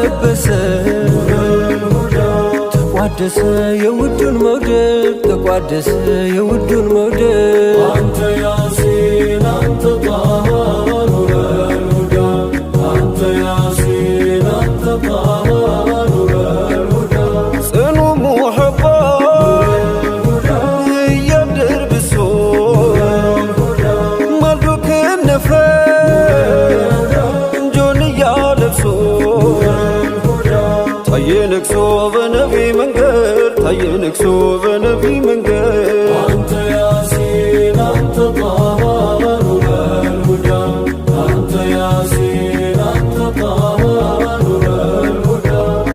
ለበሰ፣ ተቋደሰ የውዱን መውደድ፣ ተቋደሰ የውዱን መውደድ። አንተ ያሲን አንተ ጣሃ ኑረል ሁዳ፣ አንተ ያሲን አንተ ጣሃ ኑረል ሁዳ። ጽኑ ሙሐባ እያደር ብሶ፣ ማልዶ ከነፈ ጆንያ ለብሶ፣ ታየ ነግሶ በነቢ መንገድ፣ ታየ ነግሶ በነቢ